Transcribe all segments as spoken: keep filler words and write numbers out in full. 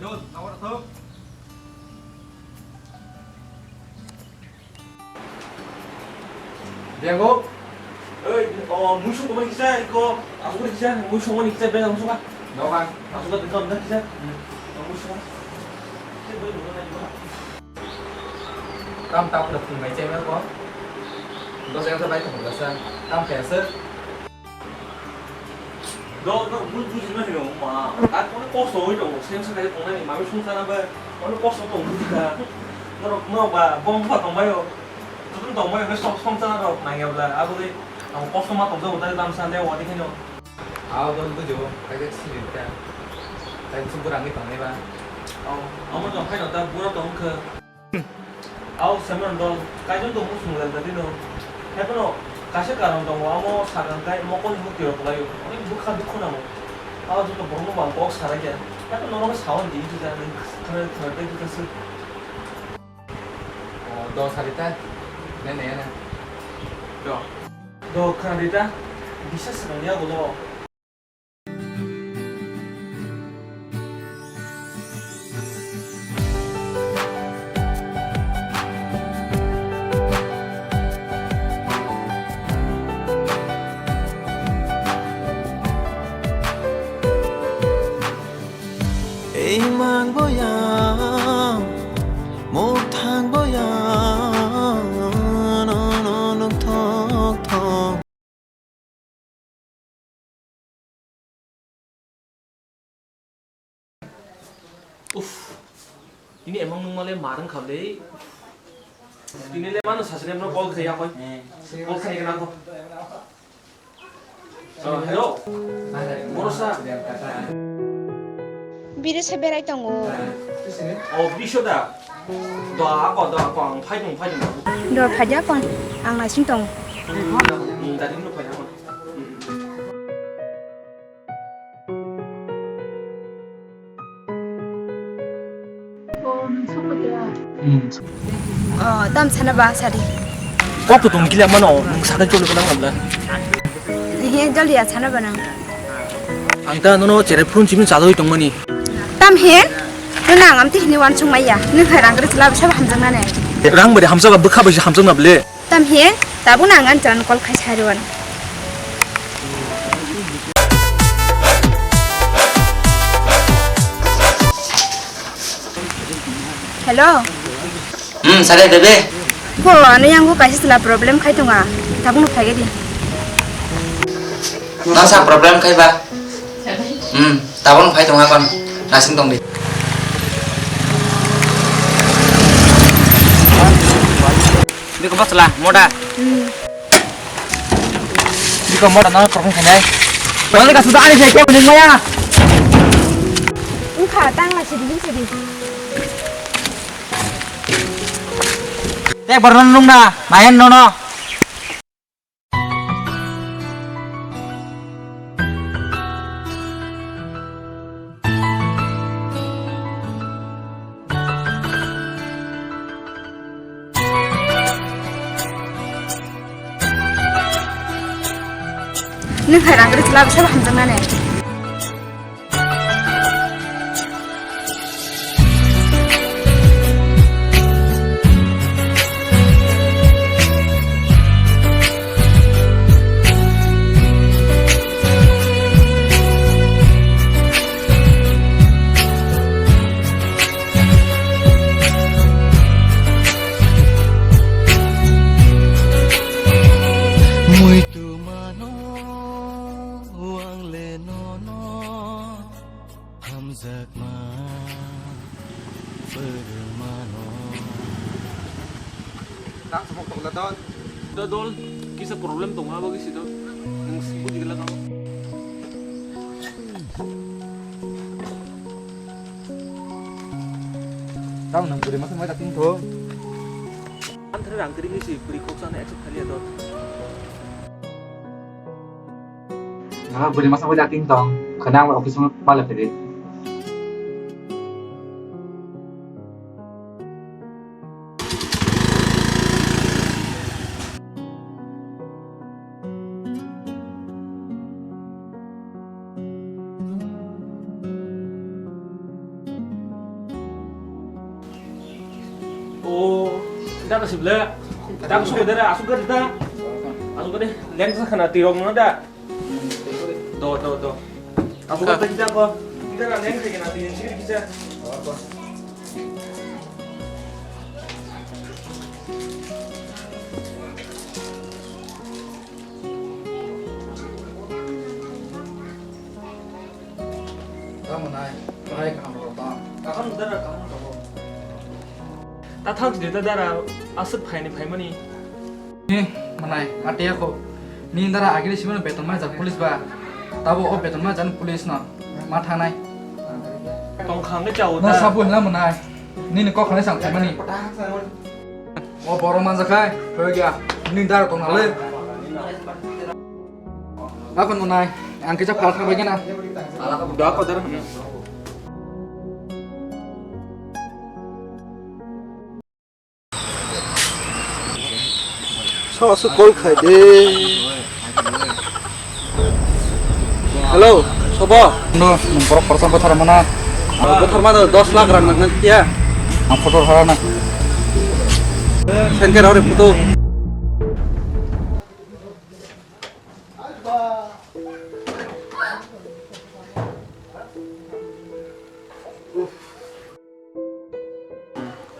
Dol, nawar thok. Diago. Oi, o, muisung tongmani kisa, iko, asukri kisa, muisung mani kisa, beng asukha. Dokan. Asukha, beng asukha kisa. Hmm. O, muisung. Kisa, beng asukha. Tam tam da phung bai chai ma ko. Dos ekta bai thong da sa. Tam khe sir. Do do buj buj ma hino ma. Ka kono kosto hoi do. Sem sa kai tong nai ma sung sa na ba. Kono kosto tong buj ka. Norok no ba bom pha tong bai o. Totong tong bai o som som sa na rok nang ya bla. Abo dei ang kosto ma tong do dai dam sa le wa dei hino. Ao don bujo, kaisa siri ta. Tai busu burang ni tongnai ba. Ao, amo tong khai no ta bura tong khe. Ao semen don, kaisa tong musung lel ta dino. Hebono kaisa karon tongo, amo sagang kai mokol ni bukti rok lai. Oni bukha dukhu nango. Ao joto borok no bang kok sarai khe. Hebono no sawan di tu ta ni khare khare ta kita se. O, do sarita. Ne, ne, ne. Do. Do, khana dita. Bisa swnam ya gulo. Ei mang boya, mok thang boya, no, no, no, thok, thok. Uff, ini emang nung male marang kable. Ini le mano sasine mano call khaya koi. Call khaya kena ko. Oh, hello. Morosa. Biri se berai tongo. Oh, biso da. Do ako, do ako, ang phai tong, phai tong. Do phaja kon, ang naising tong. Hmm, tadi no phai ako. Oh, tam sana ba sari. Kok to tong kila mano, nung sakhe cholo kala ngabla. He, joldi ya sana ba nang. Ang ta nono chere phone chimi chadoi tongmani. Tam he, nuna ang amti hini wan sung maya. Nung hai rang gari chila bisa hamjang nane. Rang bari hamjang ba bwkha bai hamjang na ble. Tam he, tabuk no ang ani chan call khai sai rwan. Hello. Hmm, sare bebe. Ko, ano yang ko kaisa sila problem khai tonga. Tabuk no phai di. Nasa problem khai ba? Hmm, tabuk no phai tonga kon. Nasing tong di. Biko bosla, moda. Hmm. Biko moda no problem khanai. Wala ka suda ani jai kya maya. Ungkha tang la sidi sidi. Te borno nung na, mahen no no. Nung hai rang ri chwla bisa hamjak nani. Mui tuma no, ang le no no. Hamjakma, pwrwngmano. Tang samok tongla don. Da dol, kisa problem tongo, abo kisi do. Nung buji gila tamo. Tang nang buri masa mai dating tho. Anthra rang kiri kisi buri kok sana accept khali don. Nang buri masa bai dating tong, khana office ma pala phede. O, dara sible. Dara suka dara, asuk gari da. Asuk gari, leng sa khana tirok no da. Do, do, do. Asuk gari da ko. Kita na leng sa khana tirok sih bisa. Tamo nai, nai kaham rok tamo. Kaham dara kaham rok. Ta thang sidi ta dara aswk phaini phaimani. Ni manai, ate ako. Ni dara agini simano beton ma jak police ba. Tabo o beton ma jan police no. Ma thangnai. Tong khang ke chao No ta. Sabu hla manai. Ni ni kok khanai sang phaimani. O borok manjakhai, hoyga, nini dara tong nalai. Bakon monai, ang kisa phalak bai gana. Dua ko dar. So, so call khai de. Hello, sobo? No, nung borok khoroksa bwthar mana? Bwthar mana dos lakh rang nang ya? Ang photo hara na. Sengke rao re photo.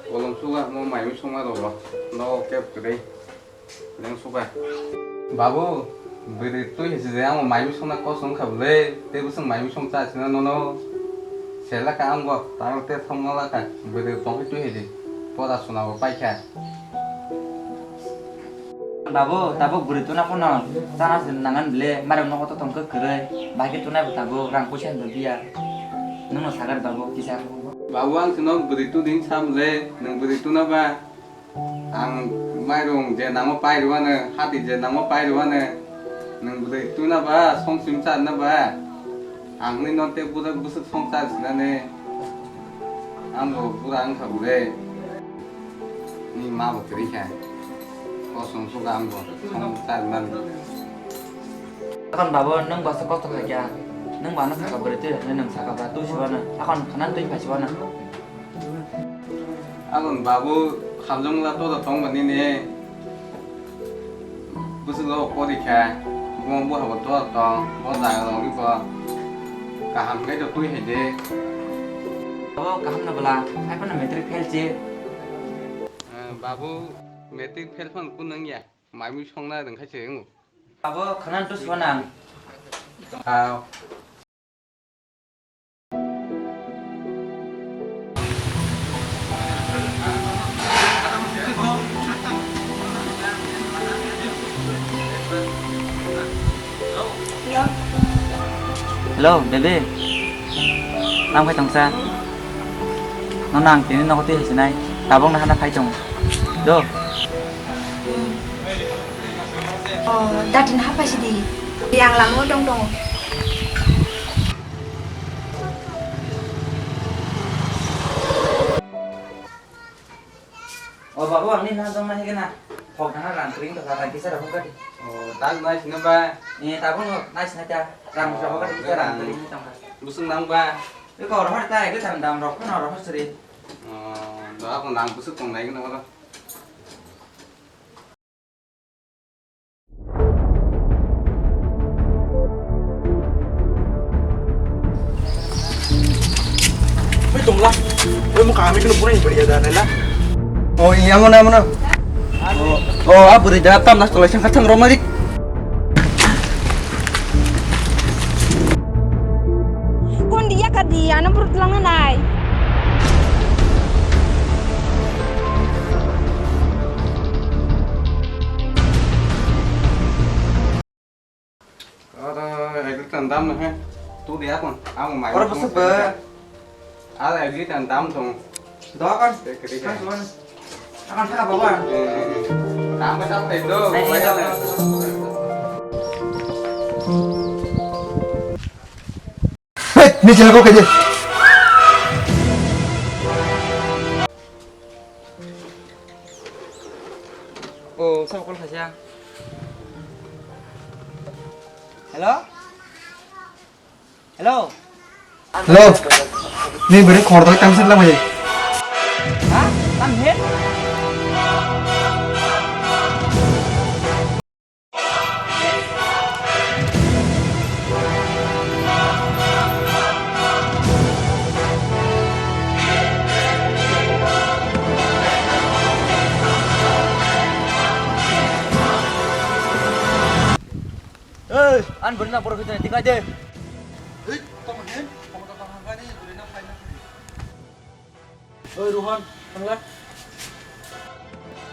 Kolom suga mo mai mi songma rogo. No kep kwrwi. Leng suga. Babu, bwrwi twi hisi je amo mai mi songna kos wngkha bwle. Tei bwswng mai mi song cha sina nono. Sela ka amgo, tang te thongma la ka. Bwrwi tong twi hidi. Pora suna bo pai kha. Babu, tabuk bwrwi tuna phano chana se nangan bwle, marok nogo to tongkha kwrwi, bahai khe tunai bo tabuk, rang puisa hinwi biya. Nwngno sakar babu, kisa. Babu, ang chwngno bwrwi tu din sam le, nwng bwrwi tuna ba? Ang mairung je nango pai rwano, hati je nango pai rwano, nwng bwrwi tuna ba, song sim cha na ba? Ang hwnwi no tei bwrwi bwswk song cha sinani, ang bo bura wngkha bwle. Ni ma bo kwrwi kha. Kosong suka ang bo. Song cha nani. Akhon babo nwng basa kosto kha kya? Nwng bana saka bwrwi twi rwkhe nwng saka ba twi sibana. Akhon khana twi phai sibana. Akhon babo hamjwng la to tong ba nini. Bwswk o pori kha, bo buha bo dor tong, bo jaga rok ni bo kaham khe twi hai de. Abo kaham na bwla, hai phano matric fail se. Eh, babu, matric fail phano kun nang ya, mai mui song na rwng khai se wngo. Abo khana tu sona. Ah. Hello, bebe. Nang phai tongsa. Nono ang tini nogo twi hai sinai. Tabok no hana phai tong. Do. Oh, datin hapai sidi. Yang lama dong dong. O babu, ang ni na dong na hege na. Hok na rang kring to kata kisa ra hok kati. O, tag nai sina ba. Ni tabuk no nai sina ta. Rang sa hok kati kisa rang kring ni tong ka. Busung nang ba. Ni ko rohor ta, ege tam dam rok no rohor sri. O, do ako nang busuk tong nai gna ko. Oi tongla, oi mo kami kena pura yang beriya dan la. Oh iya mana mana. Oh, oh, ah, beri da tam nas tolai sang kacang romarik. Kon dia ka dia, ano perut lang nai. Oro ek liter dam no he. Tu dia kon, amo mai. Oro besok ba. Ada ek liter dam dong. Doa kan? Kan cuman. Akan sana bawa. Tambah sampai do. Hei, ni jago kaje. Oh, sama call khaisa. Hello? Hello? Hello? Ni beri khor doi tang sir lamai. Ha? Tam he? Bwrwino borok hitani tikai de. Hei, tamo he? Tamo to tamo gani, bwrwino khaina. Oi, Rohan, thangla.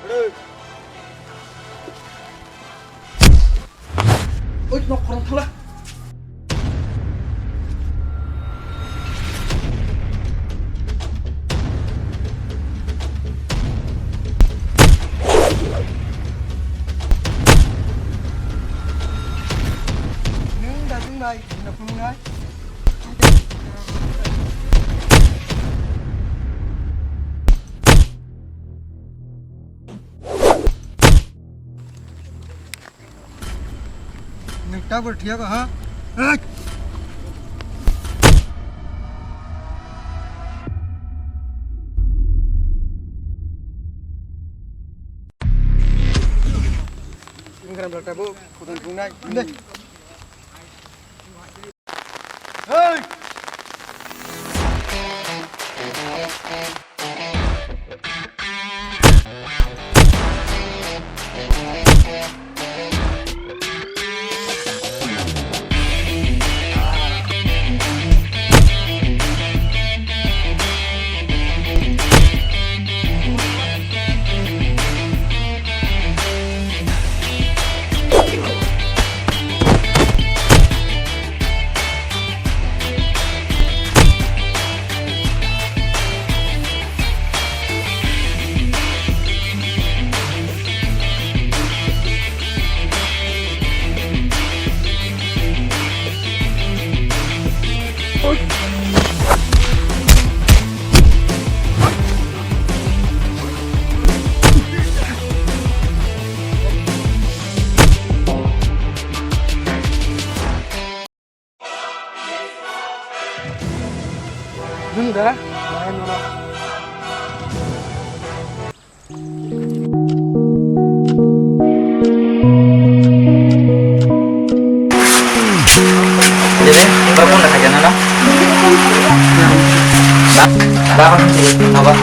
Oi. Oi, nok khorang thangla. Nwng da chwng nai, nwng da phunuk nai. Nwng tabuk thiyaka ha? Hei! Nwng gram tabuk, khudun thungnai. Dei. Hey! Nwng da? Dile, baru pun dah kajian mana? Dah, dah, apa?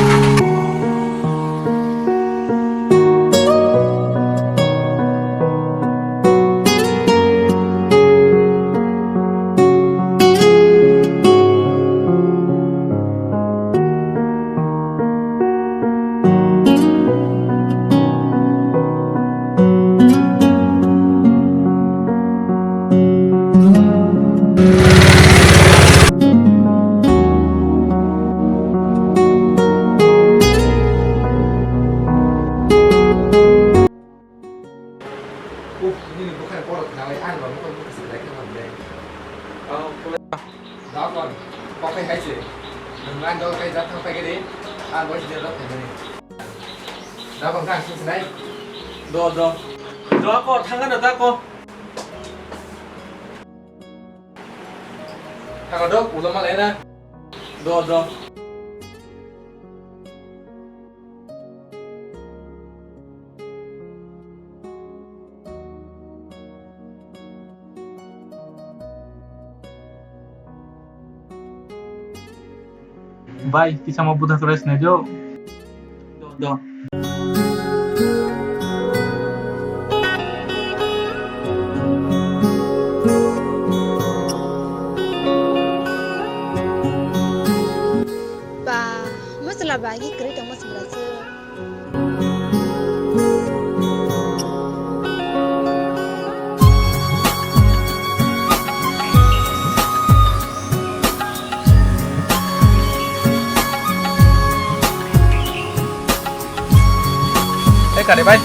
Uff, nini bukhai borok nalai, ang rok nokol bukhai se belai khe hor de. Oh, pula. Dakon, kokai hai se. Nwng ang dol kai jak thang pai gede, ang bai se rok thang gede. Dakon kang sung sinai. Do, do. Do ko, thang na da ko. Thang do, ulo malai na. Do, do. Bai, kisa mo buda kore sinai jo. Do, do. Ba, masala ba, ki kri tong masala se. Eh, kare bai.